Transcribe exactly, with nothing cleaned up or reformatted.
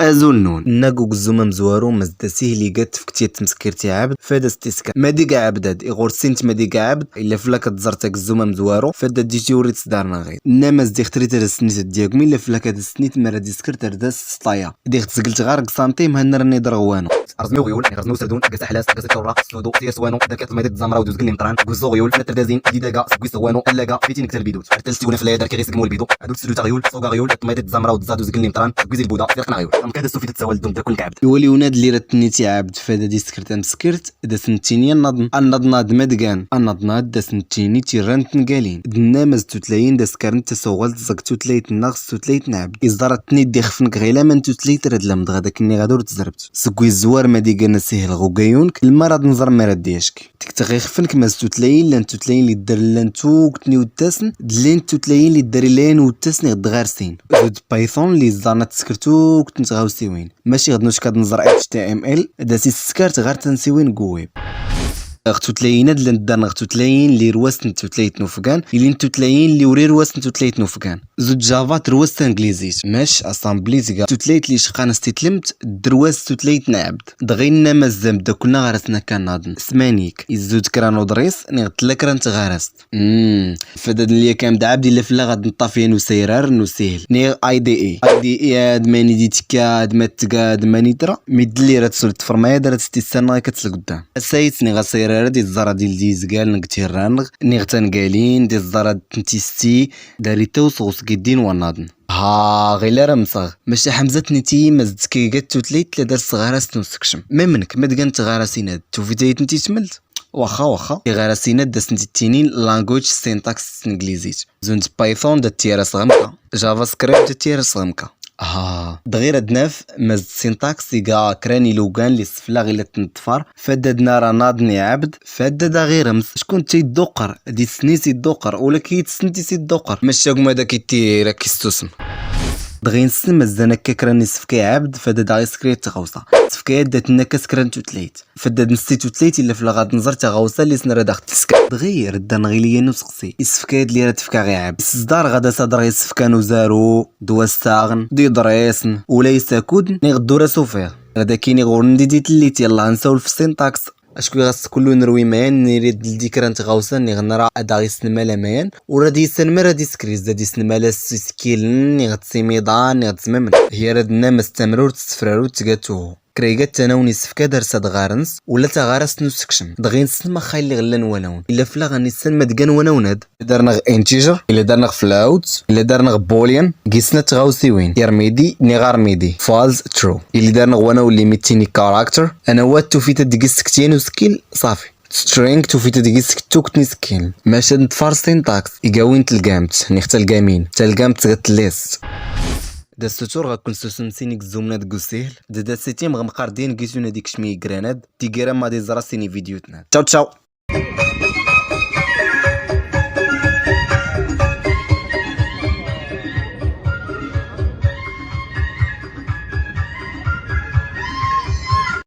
Azul nnun. Nna g ugezzum amezwaru, mazd asihel iga tfkt yat tmskrt i ɛbd, fad as tiskar. Mad iga ɛbd ad, iɣur sint mad iga ɛbd, illa fell-ak ad tẓrt agezzum amezwaru, fad ad d-itiwrit s darna ɣid. Nna mazd ixtrit ad as-tnnit ad d-yagmi, illa fell-ak ad as-tnnit mara d-iskrt ar das s ṭaya. Diɣ tzglt ɣar g santim, hannar nni ḍrɣ wanu. Rẓmi uɣyul, rẓmi userdun, gas aḥlas, gas ččawra, sfudu, siyas wanu, dakat tmaydit tzamra u d uzgen n imṭran, guzzu uɣyul, fnat ardazin, didaga, seg wis wanu, allaga, fitin g talbidut. Artal stiwna fell-aya dark iɣis g mulbidu. Adu tsudut aɣyul, sawg aɣyul, tmaydit tzamra u d ẓad uzgen n imṭran, seg wis lbuda, sirqn aɣyul. Am kad as tufit ad tsawal d umdakul n ɛbd. Iwali unad lli ra tnnit i ɛbd, fad ad iskr tamskrt, d as nttini annaḍn, annaḍn ad mad gan, annaḍn ad d as nttini tirra n tngalin. D nna mazd tutlayin d as karnt tasawɣalt ẓeg tutlayt nnaɣ s tutlayt n ɛbd. Iẓḍar ad tnid d ixfn g ɣilaman tutlayt rad lamdɣ ad ak nniɣ ad ur tzrbt. Seg wis zwar mad igan asihel ɣ ugayun, lmar ad nẓr mara d-yacki. Tig tɣixfnk mazd tutlayin llant tutlayin li ddar llan tugt n iwttasn, d llant tutlayin li ddar illayan iwttasn iɣ d-ɣarsin. Zud Python li ẓẓarna tskr tugt n tɣawsiwin. Mac iɣ d nuck ad nẓr H T M L, d as isskart ɣar tansiwin g uwib. Ɣ tutlayin ad llant darnɣ tutlayin li rwast n tutlayt n ufgan, ilin tutlayin li ur irwast n tutlayt n ufgan. Zud Java trwast tanglizit, mac assembly tga tutlayt li cqan s titlemt, drwast tutlayt n ɛbd. Dɣi nna mazd amdakul nna ɣar as nakka naḍn. Smanik, izzud kra n uḍris, niɣ tlla kra n tɣarast. Mm. Fad ad nli akam d ɛbd illa fell-aɣ ad nṭṭaf yan usayrar n usihel. Niɣ I D E. I D E ad mani d itekka, ad ma tga, ad mani tra. Mi d-lli ra tsul tfermaya, ad ra tstissar nneɣ akka tslguddam. Asayt niɣ asayrar ad iẓẓar ad ildi izgal neg tirra nneɣ, niɣ tangalin, d iẓẓar ad tntisti, d aritaw sɣus giddin wannaḍn. Ha, ɣil ara mseɣ. Maca Ḥemza tniti mazd tkigat tutlayt tla dar s tɣarast n usekcem. Memnk, ma d-gan tɣarasin ad tufit ay tnti tmelt? Waxxa, waxxa. Tiɣarasin ad d as nti ttinin language syntax s tneglizit. Zund Python d tiyara sɣamka. JavaScript d tiyara sɣamka. Ha, dɣir ad naf, mazd syntax iga kra n ilugan li sfla ɣila tnḍfar, fad ad nara naḍn iɛbd, fad ad aɣ irms. Acku nta idduqer, d isni s idduqer, ula k yitsnti s idduqer. Maca gma da k ittir, ad k issusem. Dɣi nsn mazd ad nakka kra n isefka iɛbd, fad ad aɣ iskri tɣawsa. Tefka ad dat nnakka s kra n tutlayt. Fad ad nssi tutlayt illa fell-aɣ ad nẓer taɣawsa li s nra ad aɣ tiska. Dɣi rad ad nɣili yan useqsi. Isefka ad li ra tefka ɣ iɛbd. Iszdar ɣad as adreɣ isefka n uzaru, d wassaɣn, d iḍrisn, ula isakudn, niɣ ddura s ufiɣ. Rad ak iniɣ ur ndi di tllit, yallah ad nsawel f syntax. Acku ɣas kullu nrwi mayan, niri d ldi kra n tɣawsa, niɣ nra ad aɣ isnmal amayan, ur ad isanmar ad iskriz, ad isnmal as iskkilen, niɣ d timiḍan, niɣ d tmamn. Hi ara d nnam as tamrurt s tefrarut tga tuhu. Kra iga tanaw n isefka dar s ad ɣarns, ula taɣarast n usekcem. Dɣi nsn maxa illi ɣ llan wanawn. Illa fell-aɣ ad nissan ma d-gan wanawn ad. Illa darnɣ integer, illa darnɣ float, illa darnɣ boolean, gi snat tɣawsiwin, irmidi, niɣ armidi, false, true. Illa darnɣ wanaw li mittini character, anaw ad tufit ad deg iskt yan uskkil, ṣafi. String tufit ad deg iskt tukt n iskkil. Maca ad nṭfar syntax, iga win tlgamt, niɣ talgamin, talgamt tga tlist. Da ssutureɣ ad ken-susem sin igzumna deg usihel, d da sitim ɣ mqar din gis unadi kcmi igranad, tigira ma d iẓra sin ividyutna. Ciao, ciao!